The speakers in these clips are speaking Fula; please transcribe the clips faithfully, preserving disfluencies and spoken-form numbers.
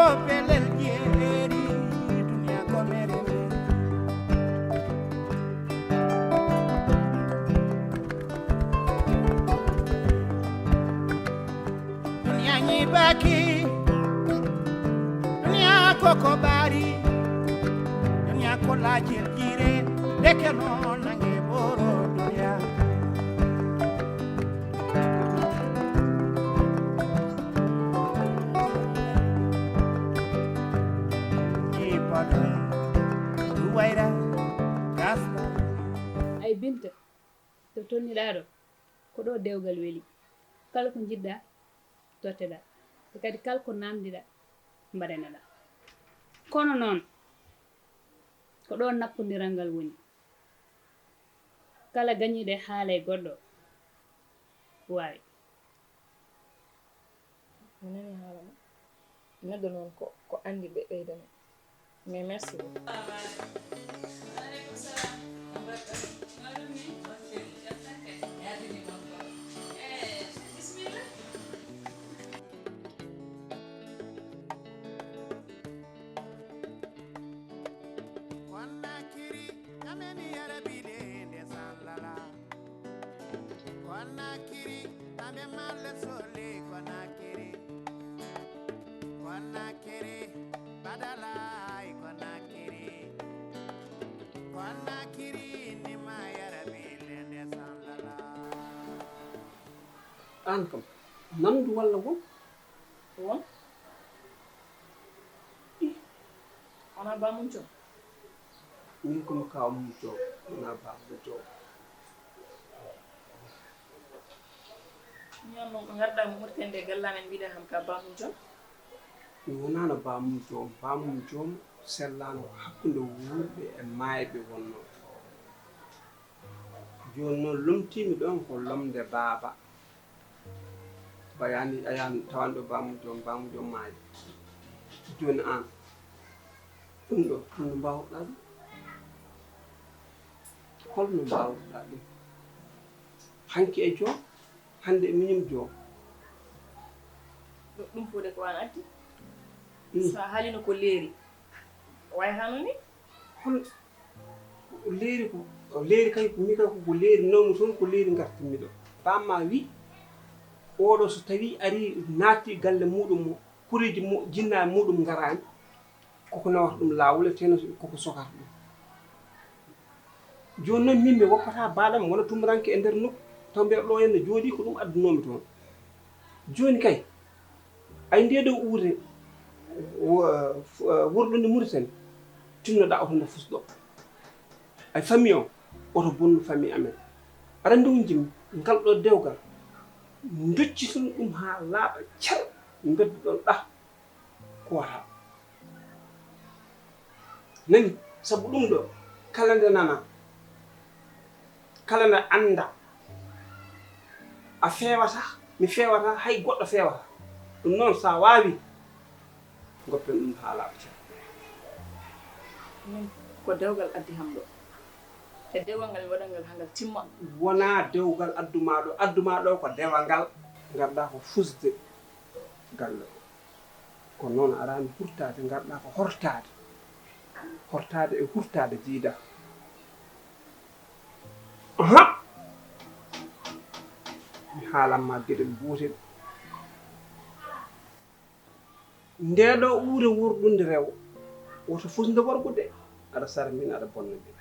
Pelel jeeri, duniya ko mere mere. Duniya ñiibaaki, duniya ko ko ɓaari, duniya ko laajel jiire, ndeke noon nange ɓoro duniya. Jiibaɗo Duwayra Gasta. Ay Binta, to tonniɗaa ɗo, ko ɗo dewgal weli. Kala ko njiɗɗaa, totteɗaa. E kadi kala ko naamndiɗaa, mbaɗaneɗaa. Kono noon, ko ɗo nappondiral ngal woni. Kala gañiiɗo e haala e goɗɗo, waawi. Mi nanii haala ma. Neɗɗo noon ko ko anndi ɓe ɓeydana. Mais merci beaucoup. Konakiri, kameni yarabi de nde sallala. Konakiri, kambe malle sole Konakiri. Konakiri, badalai Konakiri. Konakiri, nima yarabi de nde sallala. Aan kam, namdu walla won? Won? Ih, wonaa Ba Mum Joom? Min ko mi kaaw Mum Joom, wonaa Ba Mum Joom. Miñam noon ko ngarɗaa mo Mauritanie nde galla amen mbiɗa kam ka Ba Mum Joom? Mi wonaano Ba Mum Joom, Ba Mum Joom sellaano ko hakkunde wuurɓe e maayɓe wonnoo. Jooni noon lomtiimi ɗoon ko lomde baaba. Ɓay a yaani a yaani tawani ɗo Ba Mum Joom, Ba Mum Joom maayi. Jooni aan ɗum ɗo holno mbaawruɗaa ɗum? Holno mbaawruɗaa ɗum? Hanki e joom, hannde e miñum joom. Ɗum ɗum fof de ko aan addi. Mm. So a haalino ko leeri, way hano ni? Hol leeri ko leeri kay mi kay ko leeri nawmi toon ko leeri ngartimmi ɗo. Bamma wi oɗo so tawi ari naatti galle muɗum mo kureji mu jinnaɓe muɗum ngaraani koko nawata ɗum laawol e teno koko sokata ɗum. Jooni noon min mi woppata baaɗam wona tumuranke e nder nokku taw mbiya ɗo henno jooɗi ko ɗum addunomi toon. Jooni kay ay nde ɗo uurre wurɗunde Muritani tinnoɗa oto nde fusɗo ay famille o oto bonnu famille amen. Aɗa andi wonjimi ngal ɗo dewgal doccitun ɗum ha laaɓa cer mbedduɗon ɗa. Koota nani sabu ɗum ɗo kala nde nana kala nde anda a fewata mi fewata hay goɗɗo fewata ɗum noon sa wawi goppen ɗum ha laaɓa cer. Min ko dewgal addi ham ɗo e dewgal ngal mi waɗangal ha ngal timma. Wona dewgal adduma ɗo adduma ɗo ko dewal ngal garɗa ko fusde galle o. Ko noon araani hurtaade ngarɗaa ko hortaade, hortaade e hurtaade jiida. Aha! Mi haalan ma geɗel gootel. Ndee ɗoo uure worɗunde rewo woto fusnde worgo de, aɗa sara min aɗa bonna min.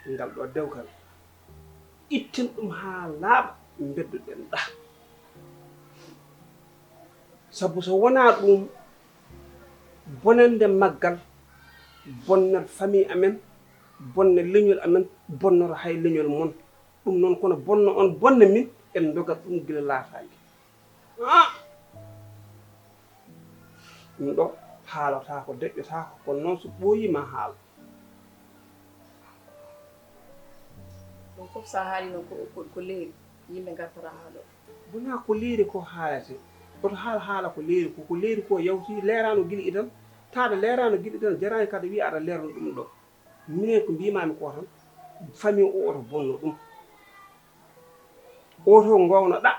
Ngal ɗoo dewgal itten ɗum haa laaɓa mbeddoɗen ɗaa. Sabu so wonaa ɗuum bonannde maggal bonnat famille amen, bonna leñol amen, bonnora hay leñol mon. Ɗum noon kono bonna on bonna min en ndogat ɗum gila laataaki. Ah! Ɗum ɗo haalataako deƴƴotaako kono noon so ɓooyii ma haal. Ɗum fof so a haalino ko ko leeri yimɓe ngartata haa ɗo. Wonaa ko leeri ko haalete, oto haal haala ko leeri ko, ko leeri ko yawti leeraano gila idan, taada leeraano gila idan jaraani kadi wiya aɗa leerno ɗum ɗo. Minen ko mbimami ko tan famille o oto bonno ɗum. Oto gowno ɗa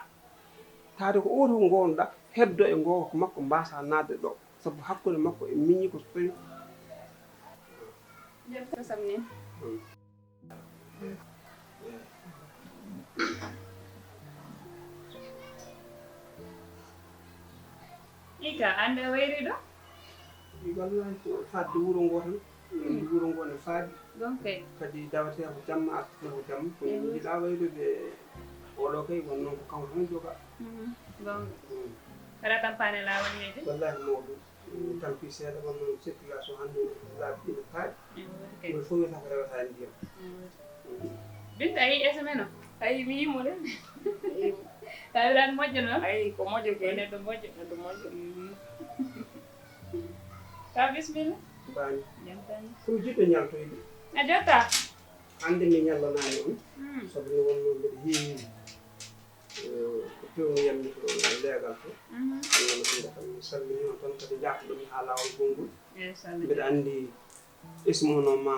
taade ko oto gowno ɗa heddo e gowa ko makko mbasa nadde ɗo. Sabu hakkunde makko e miñi ko so tawi. Jam ko samni. Ika ande wayri ɗo. Wallahi ko fadde wuro ngo tan. Wuro ngo ne faadi. Donc kay. Kadi dawate ko jamma artata ko jamma ko ni jiɗa wayrude. Oɗo kay won noon ko kanko tan joga. Donc kala tampane lawol nede. Wallahi mawɗum. Tampi seeɗa won noon circulation hannde laabi ɗiɗi faadi. Ɗum fof wiyata ko rewata e ndiyam. Binta a yii S M N o? A yii mi yimo de. Tawirani moƴƴo noon. Ayi ko moƴƴo kay. Neɗɗo moƴƴo. Neɗɗo moƴƴo. Ka bismilla. Bani. Jam tan. Ɗum jiɗɗo ñaltoyde. A jotta. Hannde mi ñallanani on. Sabu mi wonno mbeɗa heewi. Ko pewnoyammi ko ɗon e leegal to. Ɗum woni hannde kam mi salmini on tan kadi njaaftoɗon mi haa laawol gonngol. Mbeɗa anndi ismu no ma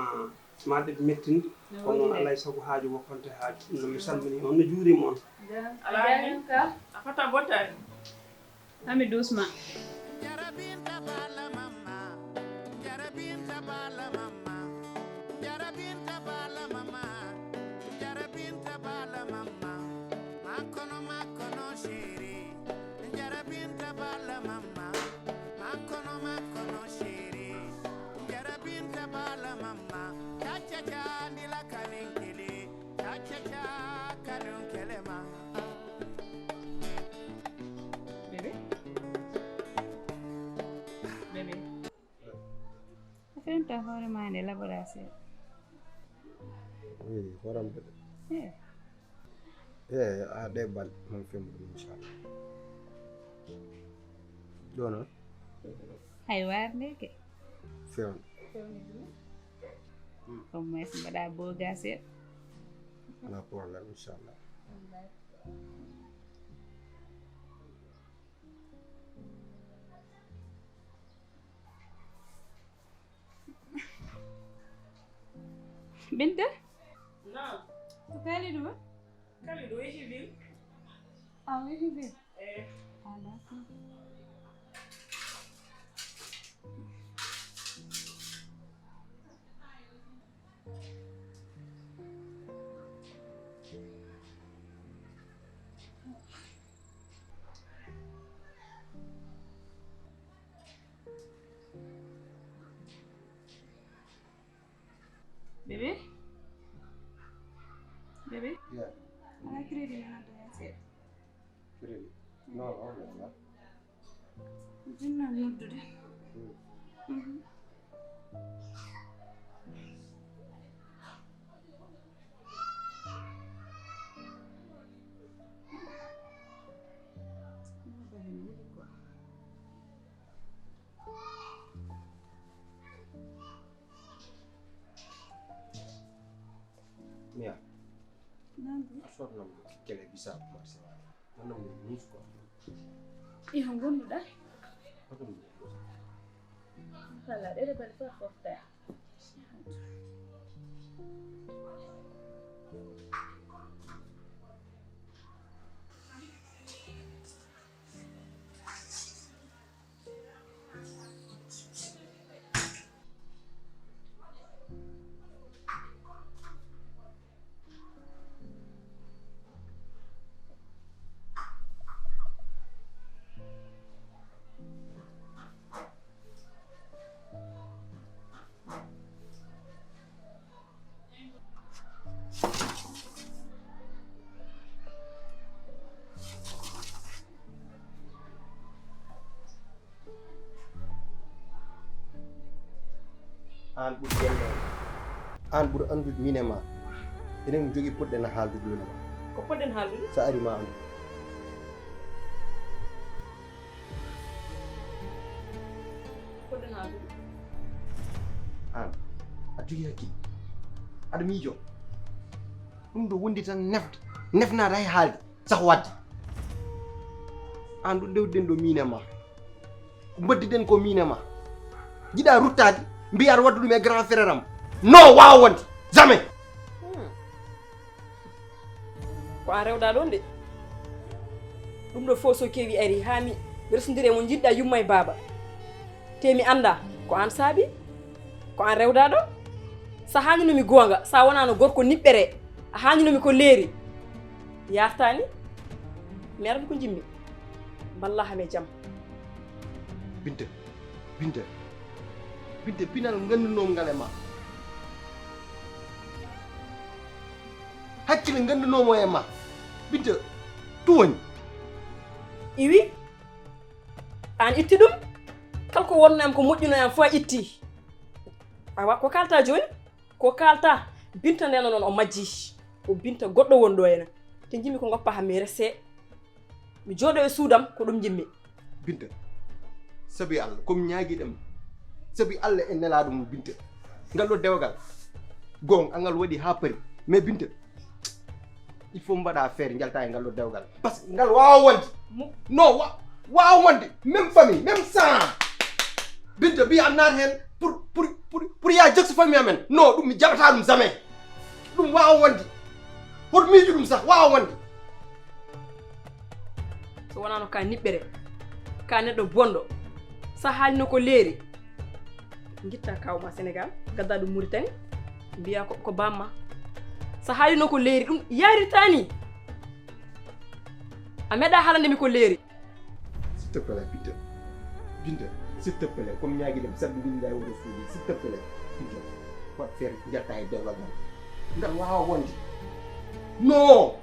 ma ɗeɓ mettinde. Kono noon alay sago haaju wokkonte haaju ɗum noon mi salmini on no juurima on. Alaa heen ka a fota bottaani. Ami doucement. Bébé. Bébé. A fenta hoore ma nde laboraseer. Wi horam de. Eh. Eh, a ɗe bal man femu ɗum inchallah. Ɗo noon. Hay waar ndeke. Fewna. Au moins mbaɗa boga seeɗa. Wala problème inchallah. Binta. Naam. Ko Kalidou ba? Kalidou yehi ville. Ah, o yehi ville. Eh. Ah, d'accord. Bébé. Bébé. Yeah. Ala crédit nana doya seeɗa. Crédit. Non, non, non, non. Jinna noddude. Mia. Nandu. A sotnam kele bisa marché wala. Nanam ni mus ko. Iho gonduɗa? Hoto mi. Kala ɗeɗe bal fa fofta. Aan ɓuri gennooɗo. Aan ɓuri anndude miin e maa. Enen jogii poɗɗen haaldude miin e maa. Ko poɗɗen haaldude? So ari ma anndu. Poɗɗen haaldude? Aan aɗa jogii hakkille. Aɗa miijoo. Ɗum ɗo wondi tan nefta. Nefnaade hay haalde. Sax waɗde. Aan ɗo ndewɗen ɗo miin e maa. Ko mbaddiɗen ko miin e maa. Jiɗa ruttaade mbiya aɗa waɗda ɗum e grand frère am. Non, waawa wonde. Jamais. Ko an rewɗa ɗon de. Ɗum ɗo fof so kewi ari haa mi resondire mo jiɗɗa yumma e baaba. Te mi annda ko an saabi, ko an rewdaɗo. Sa haañinomi goonga, sa wonano gorko niɓɓere, a haañinomi ko leeri. Yartani, mi arani ko jimmi. Balla hame jam. Binta, Binta, Binta, pinal nganndunoom ngal e ma. Hakkille nganndunoom o e ma. Binta, ɗum woni. Iwi, an itti ɗum. Kala ko wonno am ko moƴƴuno am fof a itti. Awa, ko kalta jooni? Ko kalta? Binta ndeno noon o majji. O Binta goɗɗo woni ɗo ena. Te jimmi ko ngoppa ha mi rese. Mi jooɗo e suudam ko ɗum jimmi. Binta, sabi Allah, komi ñaagiɗam, sabi Allah e nelaaɗo mum. Binta, ngal ɗo dewgal goong angal waɗi ha pari. Mais Binta, il faut mbaɗa affaire njalta e ngal ɗo dewgal, parce que ngal wawa wonde. Non, wa wawa wonde, même famille, même sang. Binta mbi am naata hen pour pour pour pour ya jokso famille amen. Non, ɗum mi jaɓata ɗum jamais. Ɗum wawa wonde. Hoto miijo ɗum sax wawa wonde. So wonano ka niɓɓere, ka neɗɗo bonɗo, sa haalino ko leeri, gitta kawma Sénégal, gadda ɗum Mauritanie, mbiya ko, ko bamma. Sa haalino ko leeri, ɗum yarirtani. A meɗa haalande mi ko leeri. S'il te plaît, Binta. Binta, s'il te plaît, comme ñaagiɗam sabbi nduɗiɗa e oto suudu, s'il te plaît, Binta, waɗ feere njalta e dewgal ngal. Ngal wawa wonde. Non.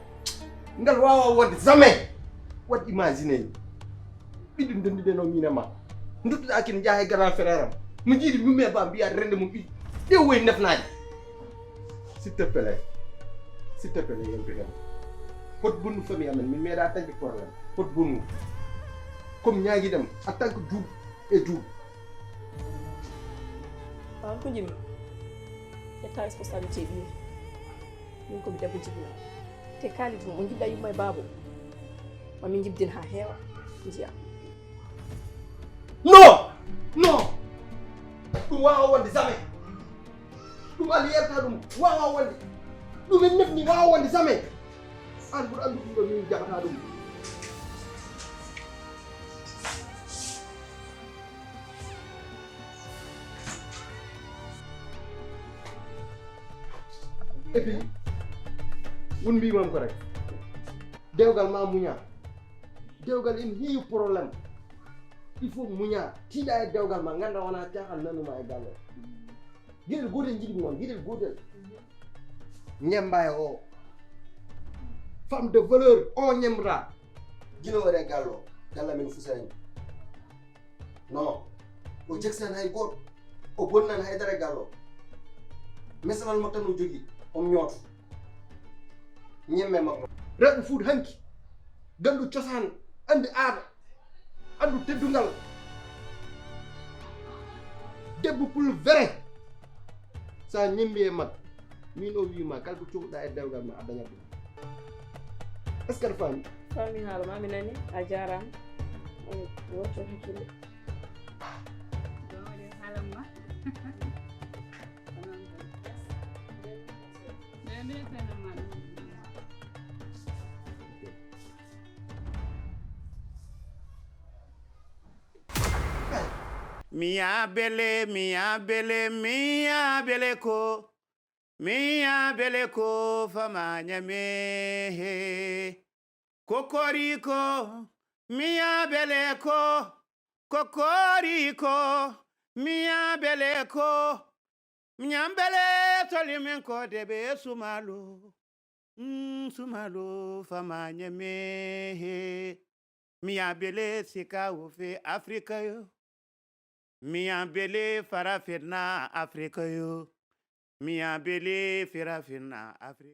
Ngal wawa wonde jamais. Waɗ imaginer. Ɓiɗɗo ndenduɗen o min e ma. Nduttuɗa kin jaaha e grand frère am. Mo jiiɗi mum e ba mbiya rende mum ɓiɗɗo. Ɗe woyi nefnaade. S'il te plaît. S'il te plaît, yewteten. Hot bonnu famille amen, min meeɗa tañde problème. Hot bonnu. Comme ñaagiɗam en tant que juuɗo e juuɗo. An ko jimmi. Ƴetta responsabilité ɗi. Min ko mi debbo jibina. Te Kalidou mo jiɗɗa yumma e baabo. Ma min jibdin ha heewa. Njiya. Non. Non. Ɗum wawa wonde jamais. Ɗum Allah yerta ɗum wawa wonde. Ɗum en nefni wawa wonde jamais. An ɓuur andu ɗum ɗo min jaɓata ɗum. Et puis won mbimam ko rek, dewgal ma muña. Dewgal en heewi problème. Il faut muña, tiiɗa e dewgal ma, ganda wona caaxaan nanuma e galle. Gueɗel gotel jiɗi mi on, gueɗel gotel. Ñemba e o femme de valeur o ñemra. Jino waɗe gallo, galla min fusani. Non, o jeksan hay goto. O bonnan hay dara gallo. Mesalal mo tan o jogi, on ñooto. Ñemme makko. Rewɓe fuuta hanki gandu cosaan, andi aada, andu teddungal. Debbo pul vere. Sa ñembi e mak, min o wima kala ko cohluɗa e dewgal ma a dañat ɗum. Est ce que aɗa faami? Faami haala ma, mi nani. A jarama. Wocco hakkille. Ɗo waɗi haalam ma. Miya bele, miya bele, miya bele ko. Miya bele ko fama nyame he. Kokoriko, miya bele ko. Kokoriko, miya bele ko. Nyambele tolimin ko debe sumalo. Mm, sumalo fama nyame he. Miya bele sika wo fe Afrika yo. Miya bele fara fe na Afrika yo. Miya bele fera fe na Afrika.